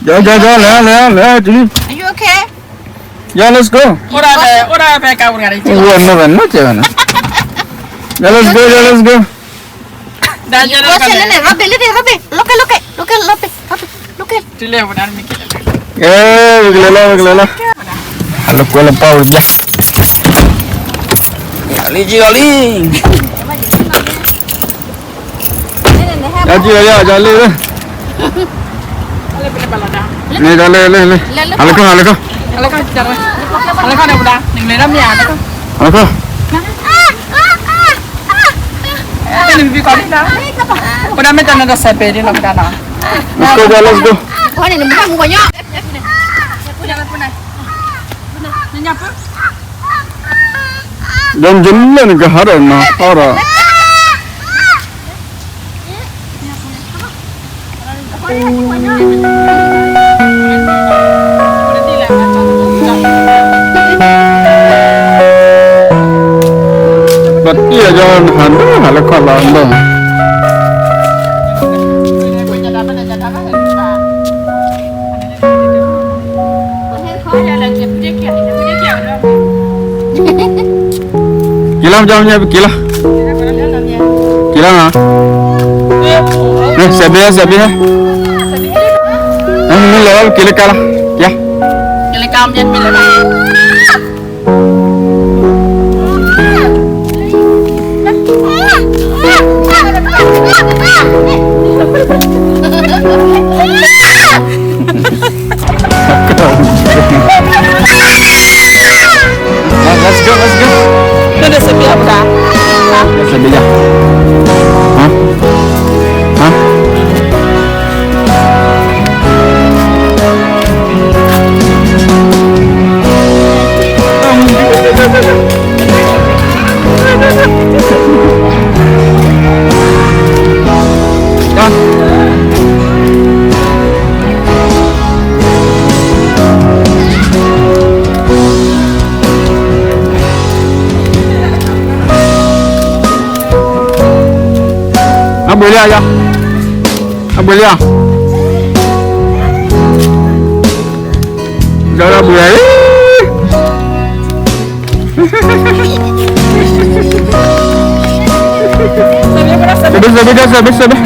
ယီယီယီ လဲၤ လဲၤ လဲၤ Julie. Are you okay? Yeah, let's go. အိၣ်ဒၣ်ဖဲ အိၣ်ဒၣ်ဖဲကါပူၤတဂၤန့ၣ် ဝဲနီၢ်ဝဲနီၢ်ကဲဝဲနီၢ်. Yeah, let's go, yeah, let's go. ဒၣ်ယဲ Rubber လၢန့ၣ် rubber လၢန့ၣ် rubber လီၤကဲ လီၤကဲ လီၤကဲ လီၤကဲ လီၤကဲ တုၤလဲၣ်ဝဲဒၣ်မ့ၢ်ကဲ ကဲ ဝဲကလဲၤလီၤ ဝဲကလဲၤလီၤ. ဟးလၢကွဲလၢပှၢ်ဝဲပျၢ် လံကံလီၤလံ ယကံလီၤယကံလီၤလံ န့ၣ်တၢ်လၢလၢလၢ ဟးလၢခီ ဟးလၢခီ ဟးလၢခီ ဟးလၢခီ ဝဲဒၣ်မ့ၢ်တၢ်နတၢ်စဲးပဲာ်ဒ်လီၤကဒါနီၤ Let's go, let's go. ဒီးယလဲၣ်နကဟးဒီးနဟးဒီး ဘၣ်တံၢ်အယီနဟးဒၣ်ဟးလၢခီၣ်လီၤဒီး က့ၤလီၤ မ့ၢ်က့ၤလီၤ က့ၤလီၤနီၤ စဲးဘ့ဟဲ စဲးဘ့ဟဲ မ့ၢ်လဲၤဝဲ က့ၤလၢကါလီၤ က့ၤ က့ၤလၢကါ မ့ၢ်လဲၤဘၣ် Let's go, let's go. နဒစပီးအပဒါ စပီးယၤ ဟါ ဟါ အဘှံးလံဧါ, အဘှံးလံဧါ, ဒီးအဘှံးလံဧါ, စဲးဘ့ၣ် စဲးဘ့ၣ် စဲးဘ့ၣ် စဲးဘ့ၣ်,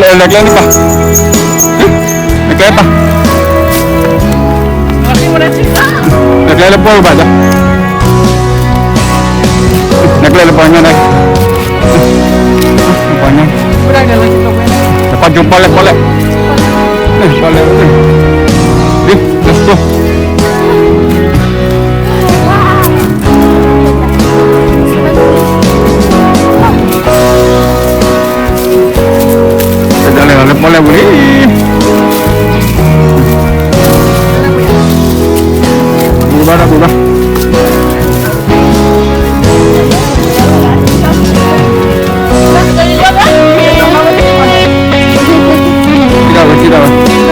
လဲၤကျဲလၢပၢ် လဲၤကျဲလၢပၢ်, လဲၤကျဲလၢပှၢ်ဘၣ်ဒီး, လဲၤကျဲလၢပှၢ်ညါန့ၣ်, ပှၢ်ညါ, ပှၢ်ကၠိပီၣ်လဲၣ် ပီၣ်လဲၣ်, ပီၣ်လဲၣ်, ဒ် let's go. ပဒၢလဲၤလီၤလၢပီၣ်လဲၣ်ပူၤလံ, ပူၤဘၣ်ဒီးပူၤဘၣ်. ထံၣ်ဒၣ်ဝဲ ထံၣ်ဒၣ်ဝဲ, ထံၣ်ဝဲတဲမနုၤပှၤ, ထံၣ်ဝဲတဲမနုၤ, ထံၣ်ဝဲဘၣ်ဃးအီၤဒၣ်န့ၣ်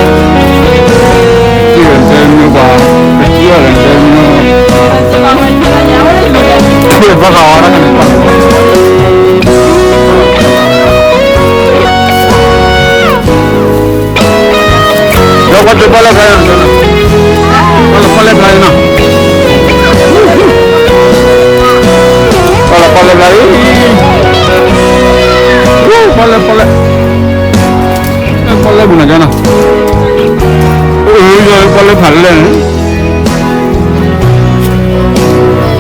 ဒီးပှၤကၠိပီၣ်လဲၣ်ခါအံၤ, ပီၣ်လဲၣ် ပီၣ်လဲၣ်ခါအံၤနီၤ, ပီၣ်လဲၣ် ပီၣ်လဲၣ်ခါအံၤ, ပီၣ်လဲၣ် ပီၣ်လဲၣ်, ပီၣ်လဲၣ်ပူၤနီၤကနီၤ, အိၣ်ယပီၣ်လဲၣ်ဖးလဲၣ်န့ၣ် ကနီၤ, ပီၣ်လဲၣ် ပီၣ်လဲၣ်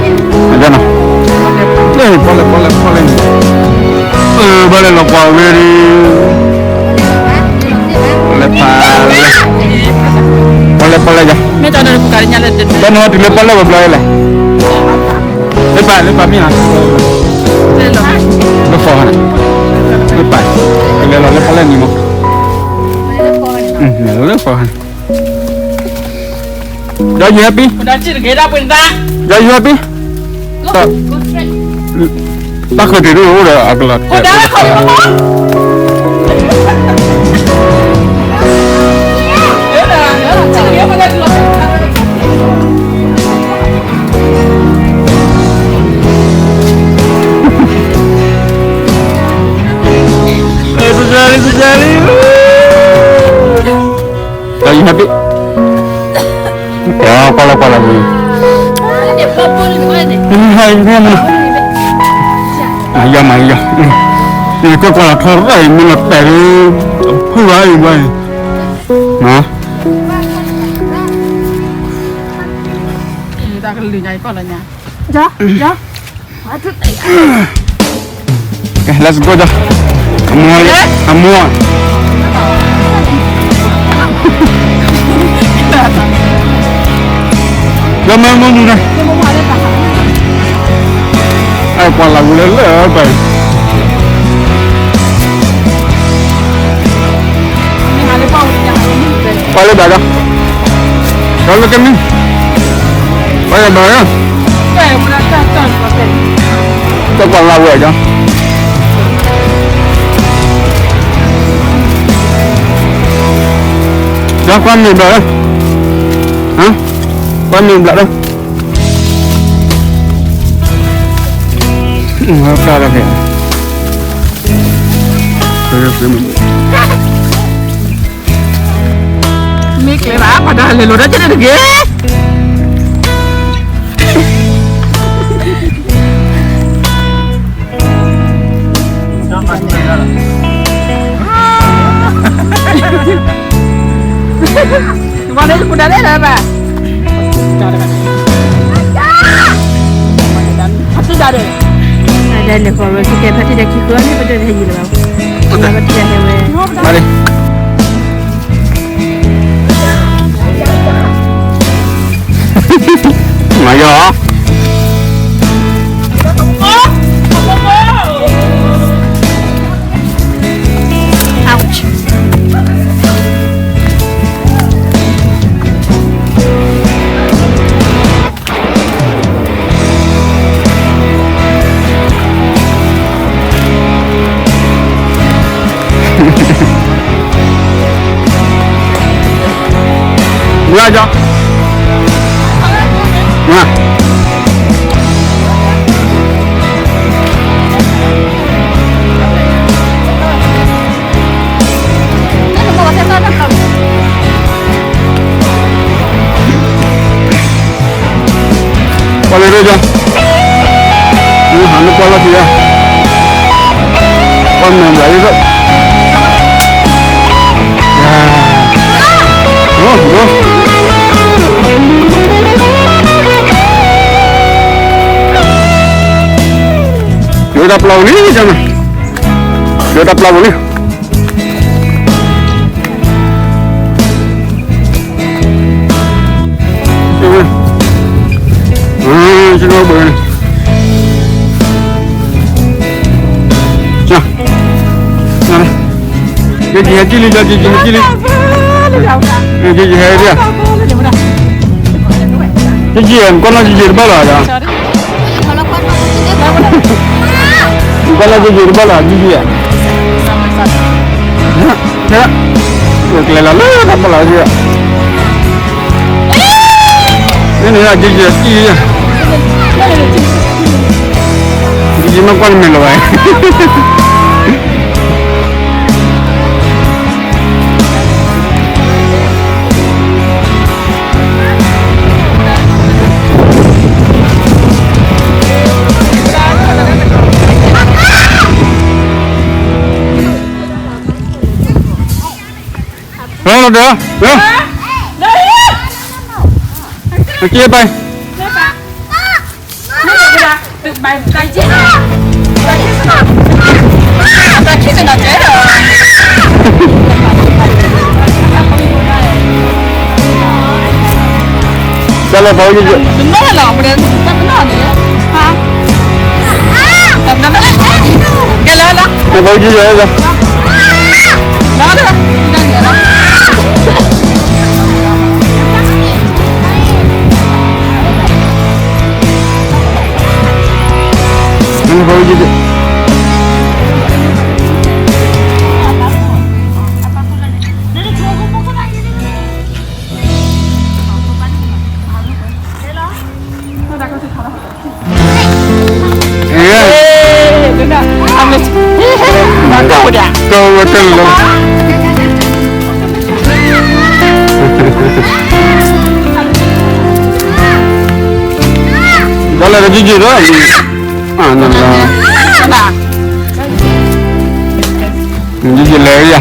ပီၣ်လဲၣ်န့ၣ်, ပီၣ်လဲၣ်လီၤကွၢ်ဝဲဒၣ်, ပီၣ်လဲၣ်ဖးလဲၣ်, ပီၣ်လဲၣ် ပီၣ်လဲၣ်ယၤ, ဘၣ်နဟဲတုၤလၢပီၣ်လဲၣ်ဝဲဘျီလဲၣ်, လၢပၢ် လၢပၢ်မ့ၢ်ဧါ, လၢဖီဟါန့ၣ်, လၢပၢ်, ကလဲၤလီၤလၢပီၣ်လဲၣ်နံၤမး, လၢဖီဟါန့ၣ် Are you happy? Are you happy? တၢ်ဃဲၤတ့ၢ်ဒိၣ်အိၣ်ဒီးအကလီၢ်, အဲ သူက Are you happy? ကွၢ်လီၤကွၢ်လီၤပူၤ, မၤယီၤမၤယီၤ, ကွၢ်ကွၢ်လီၤထီၣ်ရၣ်အံၤ မ့ၢ်လီၤတဲာ်လၢ အဖုၣ်ဘၣ်အံၤဘၣ်အံၤ, တၢ်ကလုာ်ညါအံၤကွၢ်လီၤညါ, ကဲ let's go ဒီး, အမိၢ်, အမိၢ်, လၢမ့ၢ်မုၢ်နုၤန့ၣ်, အဲၣ်ကွၢ်လၢ်ဝံၤလၢလၢပှဲၤ ပှၤလၢဘၣ်ဒီး, ဒီးလၢကမံၤ, ပှၤလၢဘၣ်ဒီး, တၢ်ကွၢ်လၢ်ဝဲဒီး, ဒီးကွၢ်မ့ၢ်ဘျီလၢ, ကွၢ်မ့ၢ်ဘျီလၢ, တၢ်လၢဖဲ မ့ၢ်ကျဲဘၣ် ပှၤတၢ်လဲၤလိာ်တၢ်ကဲန့ၣ်တဂ့ၤ. အဒဲန့ၣ် ဃီဝဲ ကဲဖဲထံၣ်ဒီးခံဃုန့ၣ် ပတဟဲယံၤလၢၤဘၣ်, ပတဟဲဝဲ, မၤယီၤ Ouch. မၤယီၤ မၤ ကွၢ်လၢဒိၣ်ကၠီ, မ့ၢ်ဟးနကွၢ်လီၤထံဧါ, ကွၢ်မဲာ်ဘျးအံၤ, ယိၤတၢ်ပျီပူၤလံ, ယိၤတၢ်ပျီပူၤလံ. ယဟဲကံၣ်လံ, ယဟဲကံၣ်လံ, ယဟဲကံၣ်လံ, ယကံၣ်, ကွၢ်နီၢ်ယယံၤတဘၣ်လီၤ. ကွၢ်လၢကယံာ်တဘၣ်လီၤ ဒ်ယံာ်ဧါ, ကျဲလီၤလၢတၢ်ပလီၤယံာ်, မ့ၢ်န့ၣ်ဒ်ယံာ်, ဒ်ယံာ်မ့ၢ်ကွၢ်နမဲာ်လီၤဝဲ. ဟဲလီၤဒီး, ဟဲ, အက့ပၢ်, တၢ်လၢပှၤဝဲယဲၢ်, တနီၤလီၤ, ကဲလၢလီၤ, ပှၤဝဲယဲၢ်, လီၤလီၤ. မၤကဝဲဒၣ်, ဘၣ်လၢကယံာ်ယံာ်ဒီး, အန, ယံာ်ယံာ်လဲၣ်ယၤ,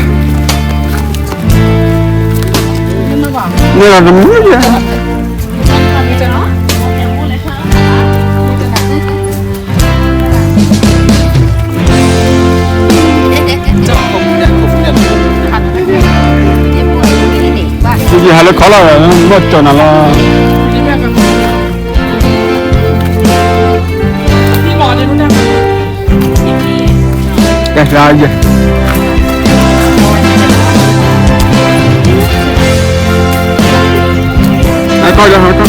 မ့ၢ်ဒီးတမူယၤ ယဟးလၢခီလီၤ, ဘၣ်ကၠီၤနၤလီၤ. ကဲ, ဟဲကီၢ်, ဟဲကီၢ်, ဟဲကီၢ်, ကဲ, ကံယဲနီၤ, လၢကီၢ်ပူၤ,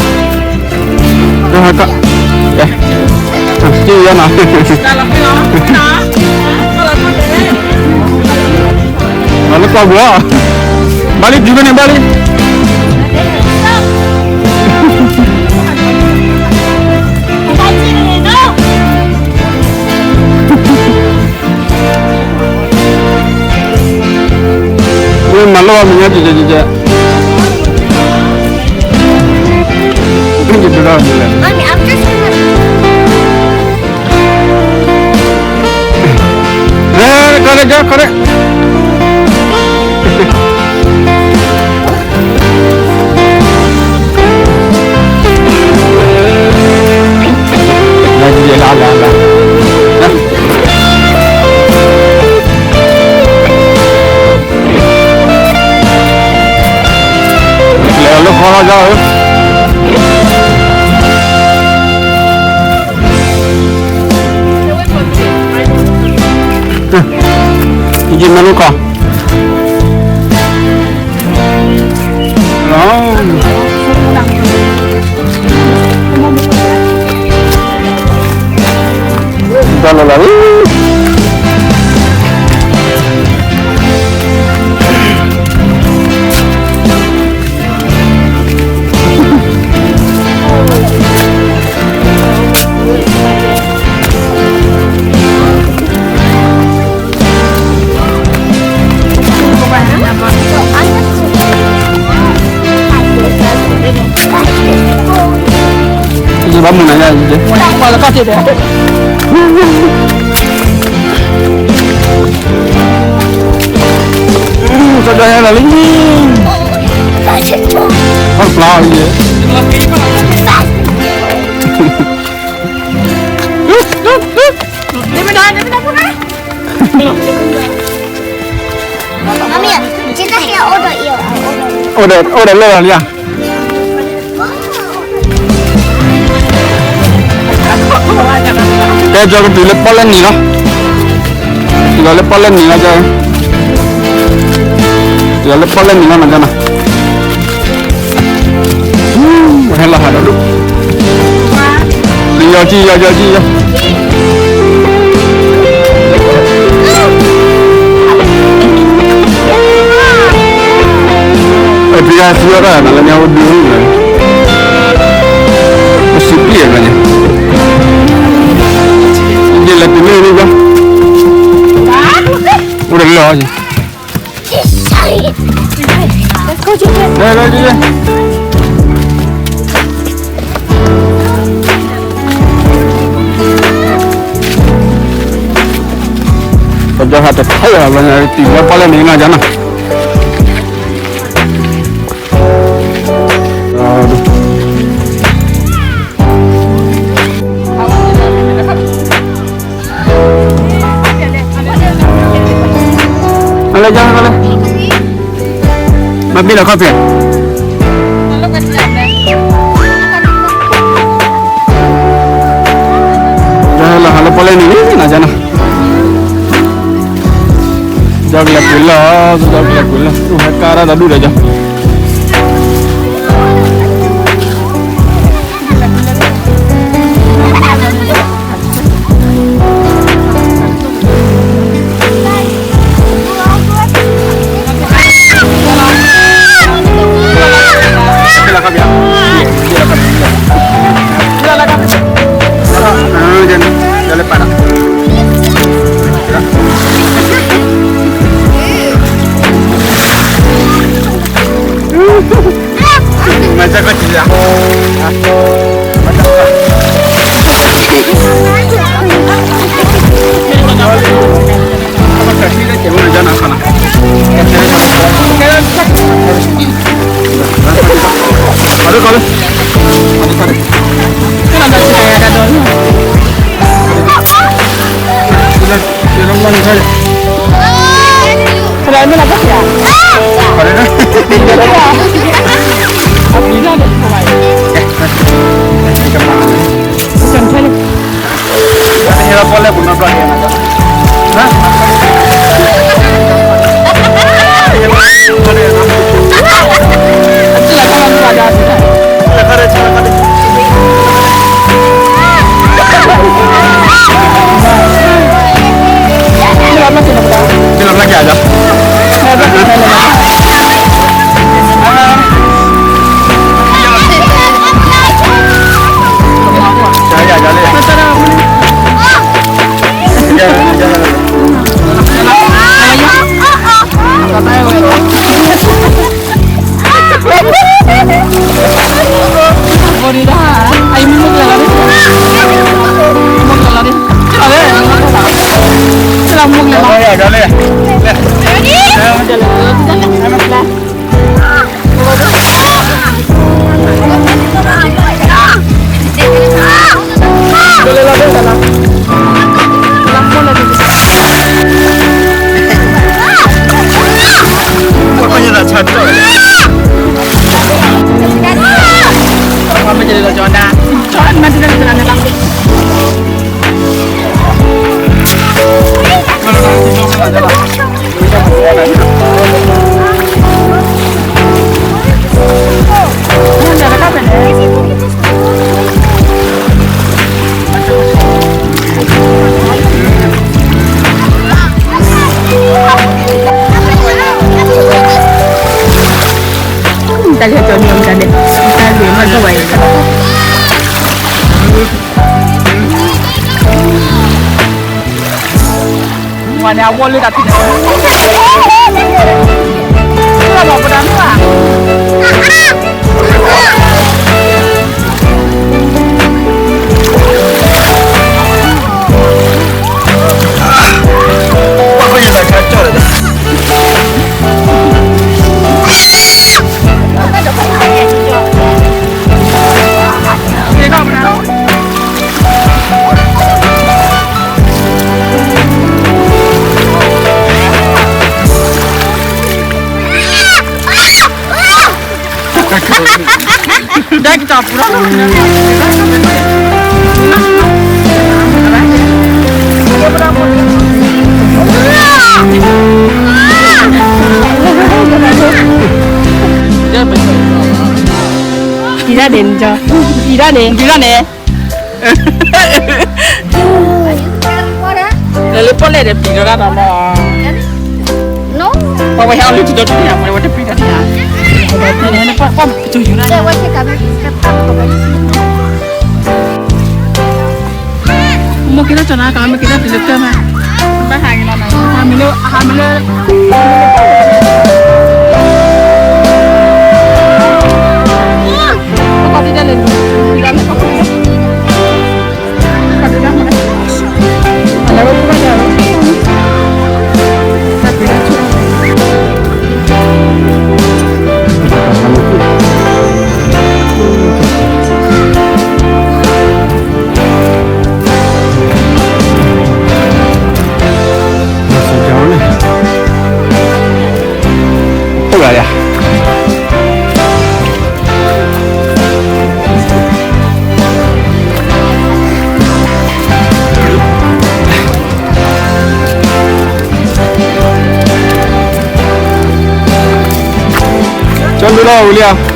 ဘၣ်လံ တုၤဖဲန့ၣ်ဘၣ်လံ. မ့ၢ်မၤလိအီၤမဲာ်ညါကဲကဲကဲကဲ, မ့ၢ်ကဲဒိၣ်ဒၣ်မလဲၣ်. ဟဲ, ခီရဲၣ်, ခီရဲၣ်. လဲၤလၢဃီလီၤ, ယမၤလိကီၢ် တၢ်လီၤလီၤလံ. ယဘၣ်မုာ်နၤယါ, စီၤဒၣ်ဟဲလီၤလံ, ဖျါအံၤ, အိၣ်ဒီး, အိၣ်ဒီးလၢလီၤလံဧါ. ကဲ, ကၠီကတုၤလၢပီၣ်လဲၣ်နံၤလီၤ, တုၤလီၤလၢပီၣ်လဲၣ်နံၤလီၤ, တုၤလီၤလၢပီၣ်လဲၣ်နံၤလီၤနီၤ, ကၠီနီၤ. ဟဲလီၤဟးဒီးဒိၣ်, ယီၤကံ, ယီၤကံ, ယီၤကံ, ယီၤ. အဖံဂၤစံးအီၤတၢ်နၤလၢညါအိၣ်ဒုးန့ၣ်, ပစံးပျံၢ်အီၤန့ၣ်, ယလဲၤတုၤလၢန့ၣ်, အိၣ်ဒီးလၢအီၤ, လဲၤ, လဲၤ, လဲၤ. ပကဟးတထံၣ်လီၤ, တုၤလၢပီၣ်လဲၣ်နံၤနီၤ, ကၠီနီၤ. အလဲၤကၢ်လဲၣ်, မၤဘံလီၤခီၣ်ဖံး, ကၠီဟဲလီၤဟးလၢပီၣ်လဲၣ်နံၤလံနီၤ, ကၠီနီၤ. ကၠီကလဲၤကွံာ်လၢ, ကၠီကလဲၤကွံာ်လၢ, အိၣ်ဟဲကါတၢ်ဒီဒူၣ်ဒီးကၠီ. လၢပၢ်ဒီး, လၢပၢ်ဒီး, လၢပၢ်ဒီး. မ့ၢ်လၢကစၢ် အပျံၤတၢ်န့ၣ် ကမၣ် ကမၣ် တၢ်လၢကၠီၤန့ၣ် တၢ်န့ၣ် တၢ်ဂ့ၤမး ကဝဲအံၤ ဝါန့ၣ် အဝီလၢတၢ်ထူၣ် လၢမပဒါမ့ၢ်ဘၣ် ဒၣ်ကတၢၢ်ပူၤလီၤ ပံၤတၢ်န့ၣ် ပံၤတၢ်န့ၣ် ပံၤတၢ်န့ၣ် လၢပီၣ်လဲၣ်ဒီးပံၤဒီးတၢ်ဒီးလီၤ ပှၤဝဲဟဲအီၣ်လၢထံဒီးထံန့ၣ် ပှၤဝဲတပံၤတၢ်န့ၣ် ပှၤပှၤပတုာ်ယူၤ မ့ၢ်က့ၤလၢကၠီၤနၤကၤ မ့ၢ်က့ၤလၢပံၤလၢကၢၢ်မး ဘၣ်ဟးက့ၤလီၤနၤ ဟးမ့ၢ်လၢ ဟးမ့ၢ်လၢ ပကီၢ်တံၢ်ဒဲးလဲၣ် ပံၤဒၣ်လဲၣ် ပကီၢ်တံၢ်ဒဲး ပကီၢ်တံၢ်ဒဲး ကၠီ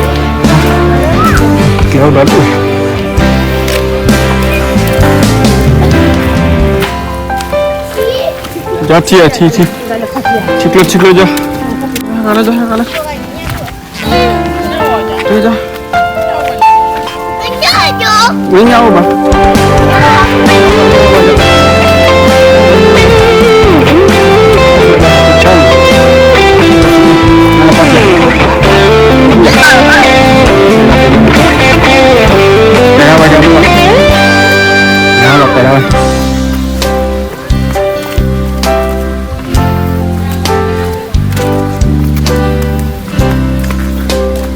ဒုလီၤဝံၤလံဧါ ကဲအိၣ်ဒီးဒူၣ် ကၠီထံၣ်ထံၣ်ထံၣ် ထံကျိထံကျိကၠီ ဟဲလၢကၠီ ဟဲလၢ ကၠီ မ့ၢ်ညါအိၣ်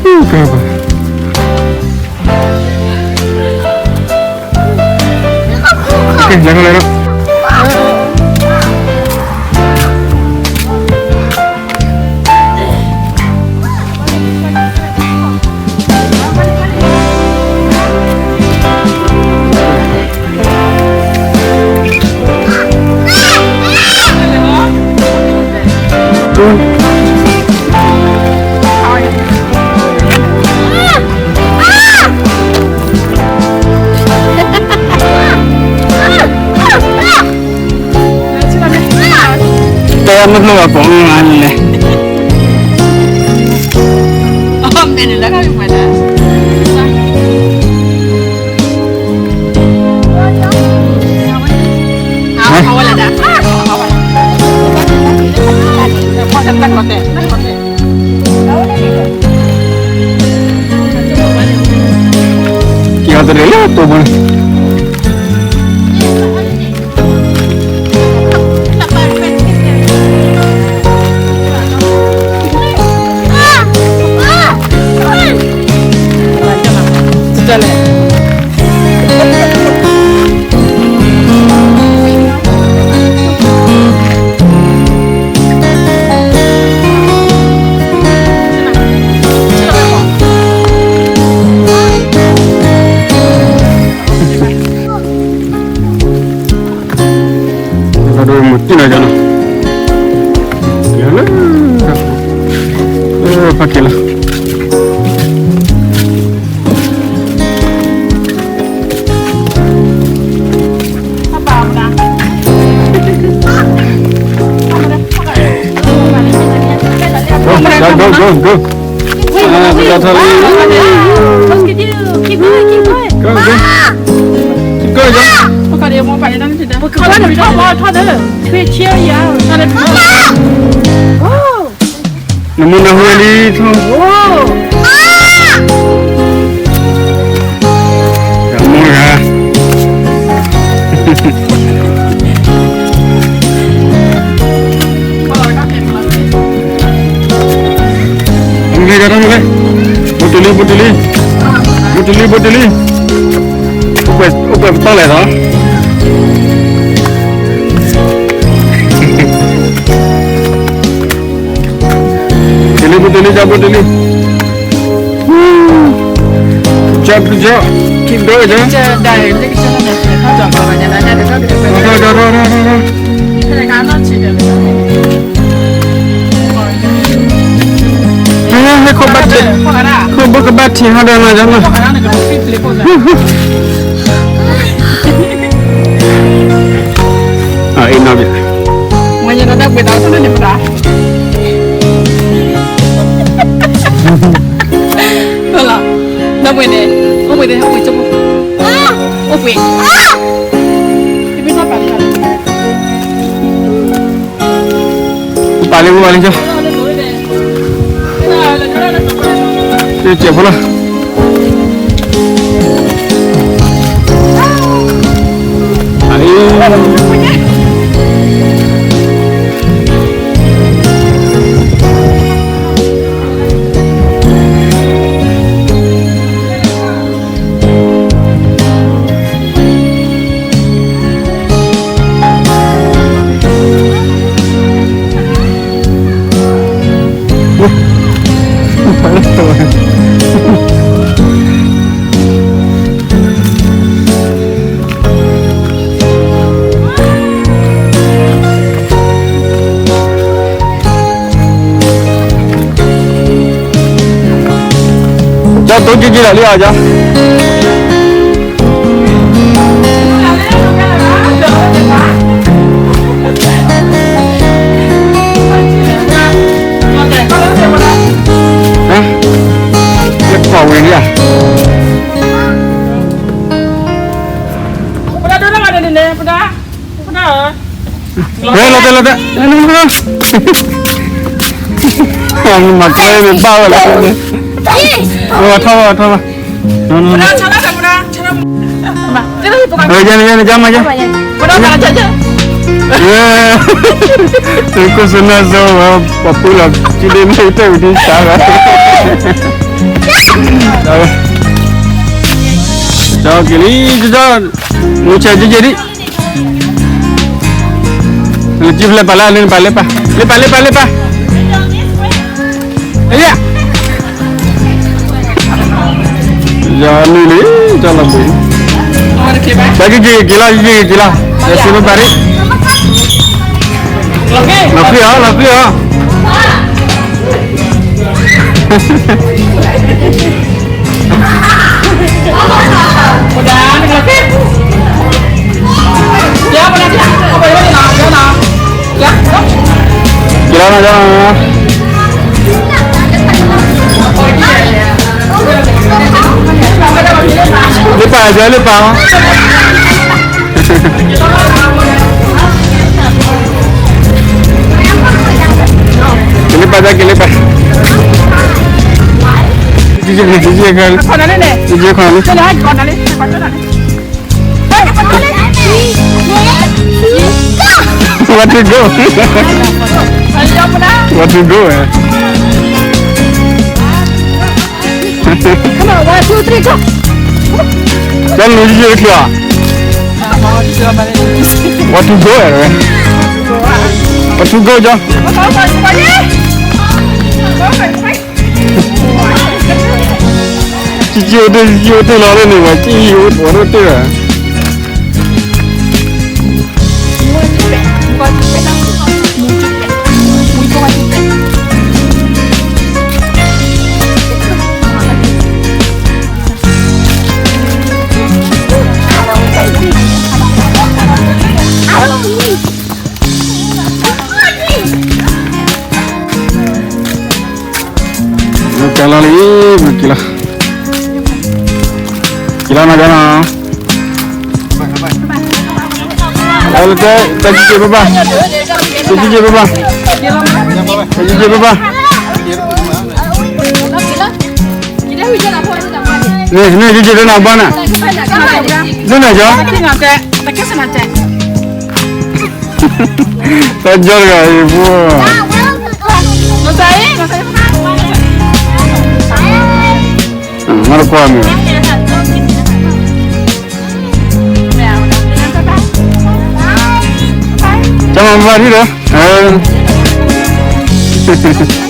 ဘၣ် ကဲဘၣ် ကဲ လဲၤကလဲၤလီၤ တဲမ့ၢ်ဖျိဘၣ်ပိာ်မုၣ်မးန့ၣ်လဲၣ်. က့ၤအီၤတရံးလၢတိၢ်ပူၤန့ၣ် ဒီးမုၢ်တံၢ်နီၤကနီၤ, လၢ လၢ ဖးက့ၤလီၤ. ပကထီၣ်လံ Go, go, go. Keep going, keep going. Keep going, keep going. နမူနဟူလံထီၣ်, မူဂၤ မ့ၢ်ကဲထီၣ်မ့ၢ်ကဲ, ဘိတလံ ဘိတလံ, ဘိတလံ ဘိတလံ, အိၣ်ပှဲၤပတီၢ်လဲၣ်ဒီး တလံ ဘိတလံ ကၢ်ဘိတလံ, good job, good job, keep going, ကၢ်, ထီၣ်ထီၣ်ထီၣ်ထီၣ်ထီၣ်, ဟဲ ဟဲ ခိၣ်ဘၣ်ထံး, ခိၣ်ဘၣ်ကဘၣ်ထံးဟီဒီးနီၤ ကၢ်နီၤ. အ့ၣ်နီၣ်ဘၣ်, မ့ၢ်ယဲဒီးတၢ်ပှ့ၤသးအိၣ်ဆိန့ၣ်ပဒါ, လီၤ, ဒီးပှ့ၤန့ၣ်, အိၣ်ပှ့ၤသ့ၣ် အိၣ်ပှ့ၤကၠိဖိ, အိၣ်ပှ့ၤ ပာ်လံ ပာ်လံ ကၠီ, ကၠီဖိလီၤ, အ့ၣ် ကၠီ တိၢ်ကံကံလီၤလံအီၤ ကၠီ, ဟါ, လၢကီၢ်ဝ့ၤလံဧါ, ပဒါဒိၣ်လၢမၤန့ၣ်န့ၣ် ပဒါ, ပဒါဧၢ လီၤတဲာ် လီၤတဲာ်, မၤကျဲမ့ၢ်ဘၣ်ဝဲလီၤ, ထီၣ်ဘၣ်ထီၣ်ဘၣ်, ယဲန့ၣ် ယဲန့ၣ် ကၠီမး ကၠီ, သုးခိၣ်စနၢၣ်စိ ပှၤပှ့ၤလီၤ ကံဒ့မ့ၢ်တၢ်ဝံၤဒ်စးဘၣ်, ကၠီက့ၤလံ ကၠီ, မူဆဲးက့ၤက့ၤဒံး လၢကံဖျဲၣ်ပာ်လၢလၢပာ်လၢပာ်, လၢပာ်လၢပာ်လၢပာ်, အယၤ, ယၤနုာ်လံ, တၢ်လီၤဘှံး, ပကက့ၤက့ၤလီၤ ကက့ၤက့ၤလီၤ, ယဆ့မပာ်ဒံး, လီၤဃံအီၤ လီၤဃံအီၤ, လီၤဃံအီၤ, ကလီနၤ, လ့ပာ်, လ့ပာ်, လ့ပာ်, ကလ့ပာ်, ကလ့ပာ်, ကလ့ပာ်, ကလ့ပာ်, What to go? What to go, eh? Come on, one, two, three, go. ကၠီလူၤယံၤယံၤတချုးဧါ. What to go, eh? What to go, ကၠီ. ကၠီအိၣ်တ့ၢ်, ကၠီအိၣ်တ့ၢ်လီၤလၢန့ၣ်, ဝဲကၠီအိၣ်တ့ၢ်လီၤ. Bye bye. ကလီၤလံ, ကလီၤ, ကလီၤနၤ, ကလီၤနၤ. တၢ်ကံက့ဘၣ်ဘၣ်, တၢ်ကံက့ဘၣ်ဘၣ်, တၢ်ကံက့ဘၣ်ဘၣ်. န့ၣ် န့ၣ် ကံက့လၢနၤဘၣ်နၤ, ဒ်နၤကၠီ. တၢ်ကၠီတဂၤအံၤဖိ, မ့ၢ်တကွၢ်မ့ၢ်, ကၠီမၤဘၣ်ထံၣ်ဒီး,